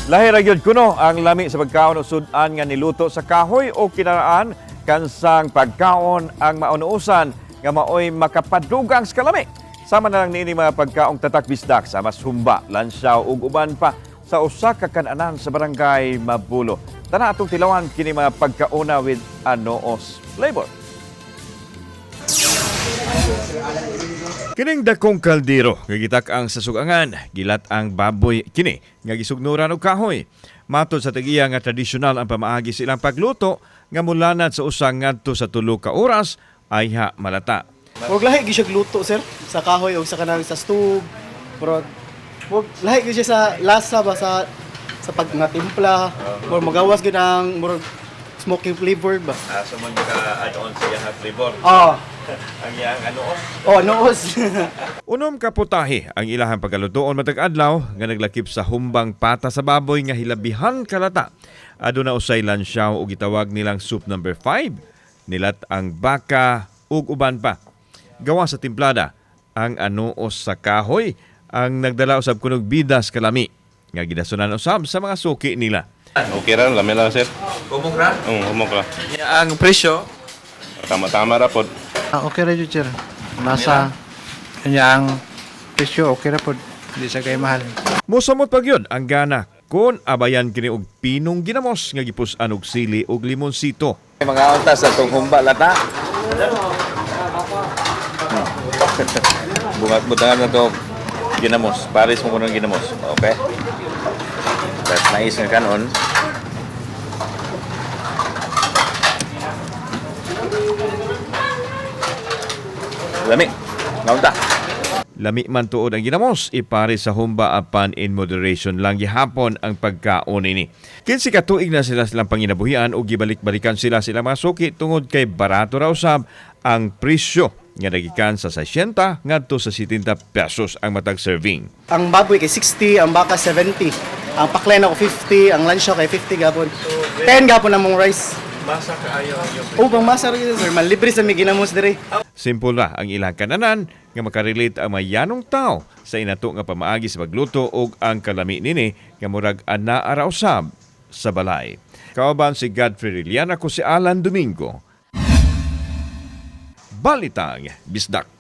Lahi ra gyud kuno ang lami sa pagkaon o sud-an nga niluto sa kahoy o kinaraan kansang pagkaon ang maunuusan nga maoy makapadugang sa kalami. Sama na lang niini mga pagkaong tatak bisdak sa mas humba, lansyaw ug uban pa sa usa ka kan-anan sa barangay Mabulo. Tana atong tilawan kini mga pagkauna with anoos flavor. Kining dakong kaldero nga gitak-ang sa sugangan, gilat ang baboy kini nga gisugnuran og kahoy. Matod sa tigiya nga tradisyonal ang pamaagi sa ilang pagluto nga mulanad sa usa ngadto sa 3 ka oras ayha malata. Murag lahi gyud siya luto, sir, sa kahoy o sa kanang sa stove. Murag murag lahi gyud siya sa lasa ba sa pag nga timpla. Murag magawas gyud ang murag smoky flavor ba. Ah, so man ka add-on sa iyang flavor. Ah, Ang iyang ano. oh, noos. 6 ka putahe ang ilahang pagkalutoon matag adlaw nga naglakip sa humbang pata sa baboy nga hilabihan kalata. Aduna usay lansyaw ug gitawag nilang soup number 5. Nilat ang baka ug uban pa. Gawa sa timplada ang anuos sa kahoy ang nagdala usab kunog bidas kalami nga gidasunan usab sa mga suki nila. Okay ra, lami lang, sir. Kumong ra Humok ra. Ang presyo Tama-tama ra pod. Ah, okay ra jud, sir. Nasa kanya ang presyo okay ra pod. Di sa kay mahal. Mosamot pag yun ang gana kon abayan kini og pinong ginamos nga gipus-an og sili og limonsito. Mga unta sa tong humba lata. Bungat butangan na to ginamos. Paris mo kuno ginamos. Okay. That's nice nga kanon. Lami. Ngaunta. Lami man tuod ang ginamos, ipare sa humba apan in moderation lang gihapon ang pagkaon ini. 15 ka tuig na sila silang panginabuhian o gibalik-balikan sila sila mga suki tungod kay barato raw usab ang presyo nga nagikan sa 60 ngadto sa 70 pesos ang matag serving. Ang baboy kay 60, ang baka 70. Ang paklay na ko 50, ang lansyo kay 50 gapon. 10 gapon among rice. Masa kaayo ang iyong Oh, pang masa ra gyud, sir, man libre sa mi ginamos diri. Simple ra ang ilang kananan nga makarelate ang mayanong tao sa inato nga pamaagi sa pagluto ug ang kalami nini nga murag anaa ra usab sa balay. Kauban si Godfrey Riliana ko si Alan Domingo. Balitang Bisdak.